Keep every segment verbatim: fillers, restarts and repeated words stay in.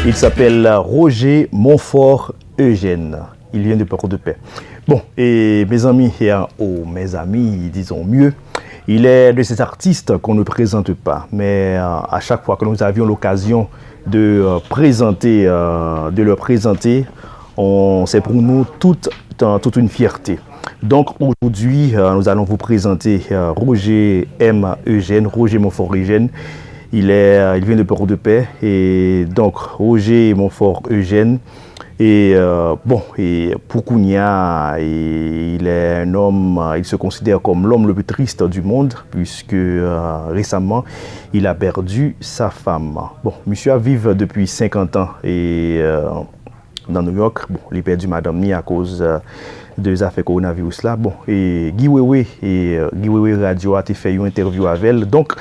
Il s'appelle Roger Montfort Eugène. Il vient de Port-de-Paix. Bon, et mes amis, et, euh, oh, mes amis, disons mieux, il est de ces artistes qu'on ne présente pas. Mais, euh, à chaque fois que nous avions l'occasion de, euh, présenter, euh, de le présenter, on, c'est pour nous toute, euh, toute une fierté. Donc aujourd'hui, euh, nous allons vous présenter, euh, Roger M. Eugène, Roger Montfort Eugène. Il est, euh, il vient de Port-de-Paix. Et donc, Roger Montfort Eugène, et, euh, bon, et pour Kounia, et il est un homme, euh, il se considère comme l'homme le plus triste du monde, puisque, euh, récemment, il a perdu sa femme. Bon, monsieur a viv depuis cinquante ans et, euh, dans New York. Bon, li pèdi madanm ni à cause, euh, de zafè kowonaviris la. Bon, e Guy Wewe, e, euh, Guy Wewe Radio a te fè yon entèvyou avè l. Donk,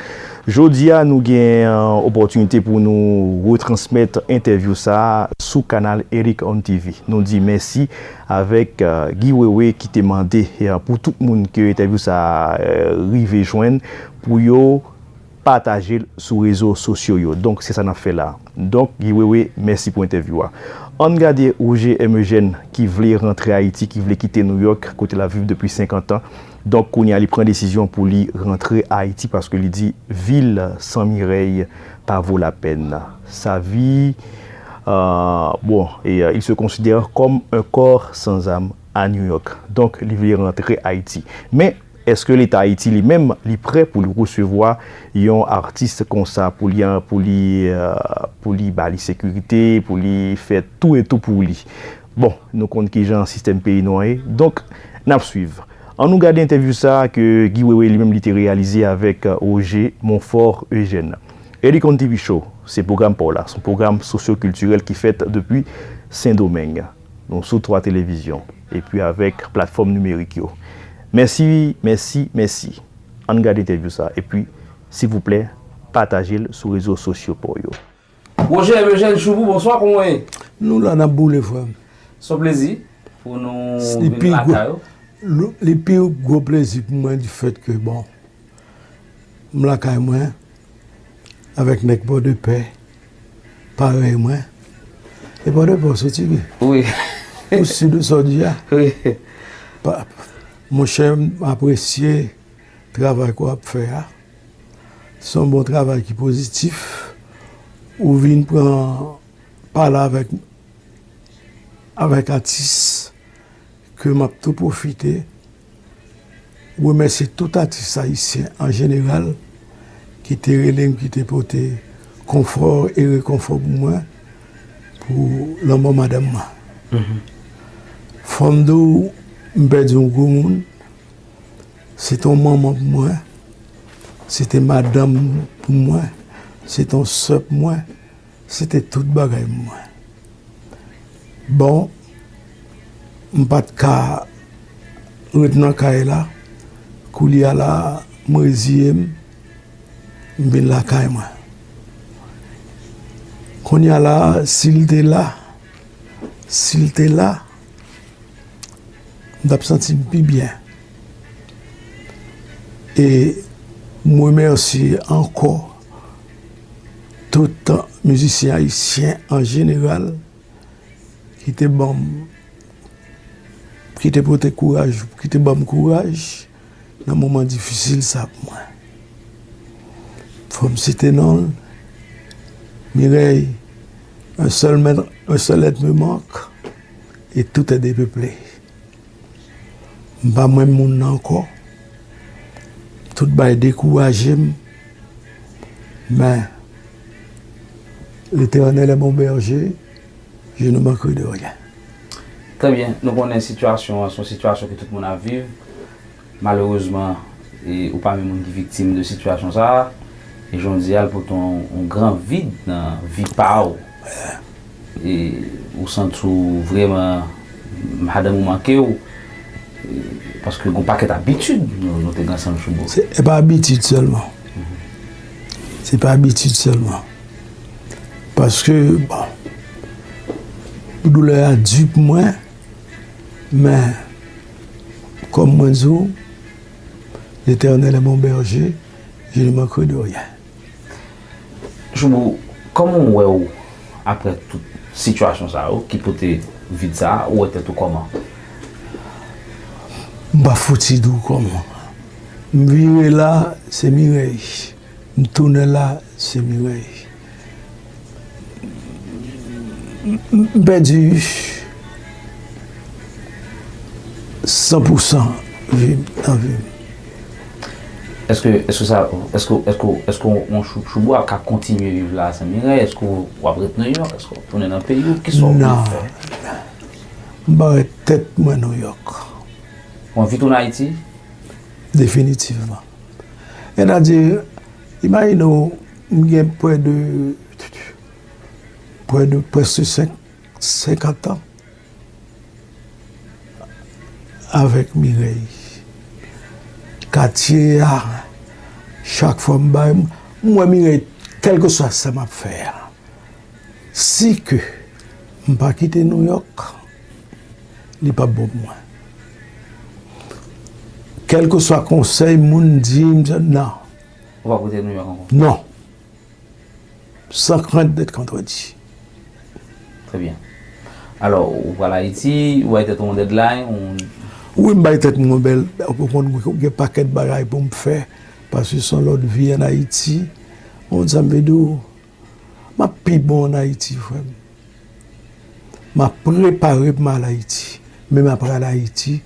jodi a, nou gen, euh, opòtinite pou nou retransmèt entèvyou sa a sou kanal Eric on T V. Nou di mèsi avèk, euh, Guy Wewe ki te mande, e, euh, pou tout moun ke entèvyou sa a, euh, rive jwenn, pou yo pataje l sou rezo sosyo yo. Donk, se sa n ap fè la. Donk, Guy Wewe, mèsi pou entèvyou a. Ann gade Roger M. Eugène ki vle rantre Ayiti, ki vle kite New York, kote l ap viv depi senkant an. Donk, kounye a, li pran desizyon pou li rantre Ayiti paske li di, Ville sans Mireille pa vo lapèn. Sa vi, euh, bon, et, euh, il se considère comme un corps sans âme à New York. Donk, li vle rantre Ayiti. Men, èske Leta Ayiti li menm, li prè pou li resevwa yon atis konsa, pou li, pou li, euh, pou li ba li sekirite, pou li fè tou e tou pou li? Bon, nou konn kijan sistèm peyi nou an ye. Donk, n ap swiv. Ann nou gade entèvyou sa a ke Guy Wewe li menm li te reyalize avèk, euh, Roger Montfort Eugène. Eric on T V Show, se pwogram pa w la, se yon pwogram sosyokiltirèl ki fèt depi Sendomeng. Nou sou twa televizyon, epi avèk platfòm nimerik yo. Mèsi, mèsi, mèsi. Ann gade entèvyou sa, epi, silvouplè, pataje l sou rezo sosyo pa w yo. Roger Eugène Choubou, bonswa, kòman w ye? Nou la, n ap boule, frè m. Se yon plezi pou nou vin lakay ou. Li pi gwo plezi pou mwen di fèt ke, bon, m lakay mwen, avèk nèg Pòdepè, parèy mwen. E Pòdepè, w soti wi. Wi. Ou si de sa w di a? Wi. Pa, monchè, m apresye travay ke w ap fè a. Se yon bon travay ki pozitif. Ou vin pran, pale avèk, avèk atis ke m ap tou pwofite remèsye tout atis ayisyen an jeneral ki te rele m, ki te pote konfò e rekonfò pou mwen, pou lanmò madanm mwen. Mhm. Fò m di w, m pèdi yon gwo moun. Se te yon manman pou mwen, se te madanm pou mwen, se te yon sè pou mwen, se te tout bagay pou mwen. Bon, m pa t ka ret nan kay la. Koulye a la, m reziye m, m vin lakay mwen. Kounye a la, si l te la, si l te la, m t ap santi m pi byen. E m remèsye ankò tout mizisyen ayisyen an jeneral ki te ban m, ki te pote kouraj, ki te ban m kouraj nan moman difisil sa pou mwen. Fò m site non l, Mireille, un seul, un seul être me manque, et tout est dépeuplé. M pa menm moun nan ankò. Tout bagay dekouraje m. Men, Letènèl est mon berger, je ne manquerai de rien. Trè byen, nou konnen sitiyasyon an se yon sitiyasyon ke tout moun ap viv. Malerezman, e, ou pami moun ki viktim de sitiyasyon sa a. E jodi a, l pote yon, yon gran vid nan vi pa w. E ou santi w vrèman, madanm ou manke w. E, paske gon pakèt abitid nou, nou te gen ansanm, Choubou. Se, e pa abitid sèlman. Se pa abitid sèlman. Paske, bon, doulè a di pou mwen, men, kòm mwen di w, Letènèl est mon berger, je ne manquerai de rien. Choubou, kòman w wè w apre tout sitiyasyon sa yo ki pote vid sa a, ou wè tèt ou kòman? M pa fouti di w kòman. M vire la, se Mirèy. M tounen la, se Mirèy. M pèdi san pou san vi m nan vi m. Èske èske sa èske èske èske yon Chou- Choubwa ka kontinye viv la Senmirèy? Èske w ap ret Nouyòk? Èske w ap tounen nan peyi w? Kisa w vle fè? M barè tèt mwen Nouyòk. Ou anvi tounen Ayiti? Definitivman. Sètadi, imajine w, m gen prè de prè de prèske senk- senkant an avèk Mirèy. Katye a, chak fwa m bay, m wè Mirèy, kèlkeswa sa m ap fè a, si ke m pa kite Nouyòk, li p ap bon pou mwen. Kèlkeswa konsèy moun di m, non. Ou p ap rete Nouyòk ankò? Non. San krent d'être contredit. Très bien. Alò, ou pral Ayiti, ou bay tèt ou yon deadline, ou... Wi, m bay tèt mwen yon bèl, ou konn gen pakèt bagay pou m fè, paske se yon lòt vi ann Ayiti. Ou konn sa m vle di w? M ap pi bon ann Ayiti, frè m. M ap prepare pou m al Ayiti, men m ap al Ayiti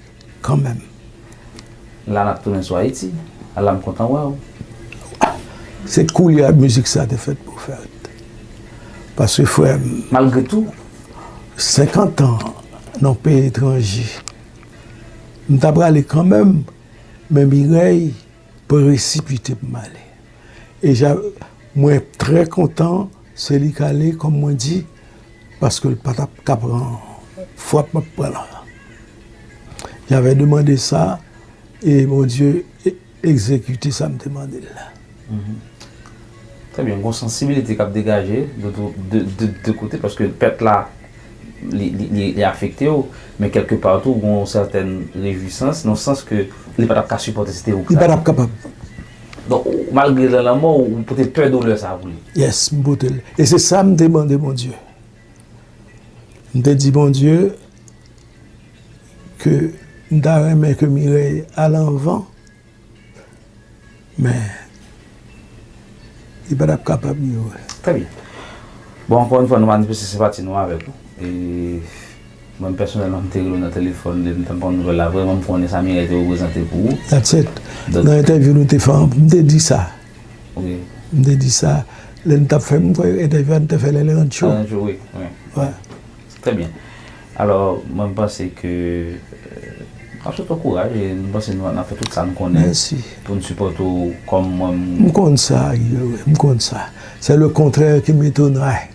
kanmenm. La n ap tounen sou Ayiti. Ala m kontan wè w. Se koulye a mizik sa te fèt pou fèt. Paske frè m, Malgre tou, senkant an nan yon peyi etranje, m ta prale kanmenm, men Mirèy presipite pou m ale. E ja, mwen trè kontan se li k ale, kòm mwen di, paske l pa t ap ka pran frap m ap pran la. J'avais demandé ça, e Bondye e- egzekite sa m te mande l la. Très bien, gen yon sansibilite k ap degaje de, de, de, de kote, paske pèt la, li, li, li, li afekte w, men kèlke pa tou, gen yon sètèn rejwisans, nan sans ke li pa t ap ka sipòte si te ou k Li sa. Pa t ap kapab. Donk, ou- malgre l nan lanmò, ou pote pè doulè sa pou li. Yes, m pote l. E se sa m te mande Bondye. M te di Bondye ke m ta renmen ke Mirèy al anvan, men li pa t ap kapab yo. Très bien. Bon, ankò yon fwa, nou manifeste senpati nou avèk ou. E mwen pèsonèlman, m te rele w nan telefòn, lè m t ap pran nouvèl la, vrèman, m konnen sa Mirèy te reprezante pou ou. That's it. Donk- Nan entèvyou nou te fè, m te di sa. Ok. M te di sa. Lè n t ap fè, m kwè entèvyou a n te fè lè Leandro. Leandro, wi, wi. Wè. Très bien. Alò, mwen, m panse ke euh, n ap swete w kouraj e m panse nou n ap fè tout sa n konnen Mèsi. Pou n sipòte w kòm mwen. M konn sa, Guy, wi, m konn sa. C'est le contraire qui m'étonnerait.